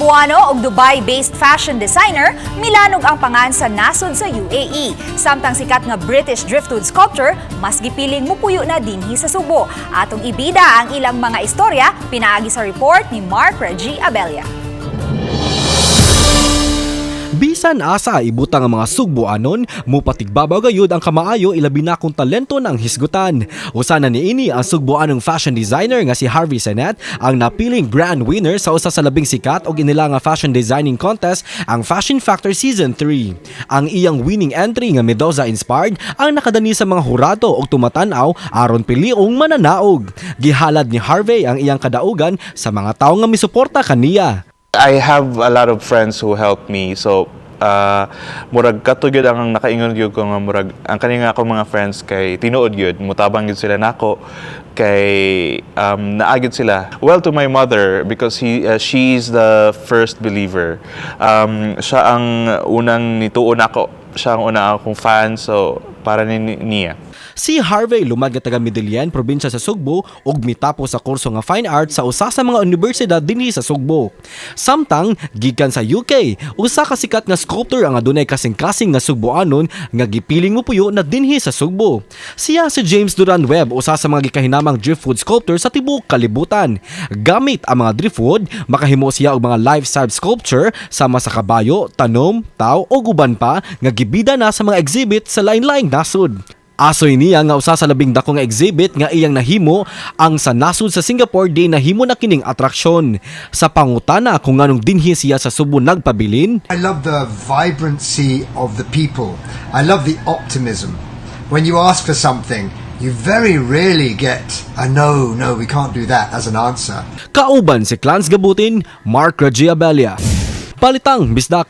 Sugbuano ug Dubai-based fashion designer milanog ang pangan sa nasod sa UAE. Samtang sikat nga British driftwood sculptor mas gipiling mupuyo na dinhi sa Sugbo. Atong ibida ang ilang mga istorya pinaagi sa report ni Mark Reggie Abella. Bisan asa ibutang ang mga Sugboanon, mupatigbabaw gayud ang kamaayo, ilabi na kung talento ng hisgutan. Usa na niini ang Sugboanong fashion designer nga si Harvey Senet, ang napiling grand winner sa usa sa labing sikat og inila nga fashion designing contest, ang Fashion Factor Season 3. Ang iyang winning entry nga Mendoza inspired ang nakadani sa mga hurado og tumatan-aw aron piliong mananaog. Gihalad ni Harvey ang iyang kadaugan sa mga tawo nga misuporta kaniya. I have a lot of friends who help me. So, murag kato gyud ang nakaingon gyud ko nga murag ang kani nga ako mga friends kay tinuod gyud mutabang gyud sila nako kay naa gyud sila. Well, to my mother, because he she's the first believer. Siya ang unang nituo nako. Siya ang una akong fan, so para ni niya. Si Harvey lumad nga taga Medellin, probinsya sa Sugbo, ug mitapos sa kurso nga Fine Arts sa usa sa mga unibersidad dinhi sa Sugbo. Samtang gikan sa UK, usa ka sikat nga sculptor ang adunay kasing-kasing nga Sugboanon nga gipiling mopuyo na dinhi sa Sugbo. Siya si James Duran Webb, usa sa mga gikahinamang driftwood sculptor sa tibuok kalibutan. Gamit ang mga driftwood, makahimo siya og mga life-size sculpture sama sa kabayo, tanom, taw ug uban pa nga gibida na sa mga exhibit sa lain-laing nasod. Asoy niya nga usa sa labing dako nga exhibit nga iyang nahimo ang sa nasod sa Singapore di nahimo na kining atraksyon. Sa pangutana kung nganong dinhi siya sa Sugbo nagpabilin, I love the vibrancy of the people. I love the optimism. When you ask for something, you very rarely get a No, we can't do that" as an answer. Kauban si Clans Gabutin, Mark Ragiabelia. Balitang Bisdak.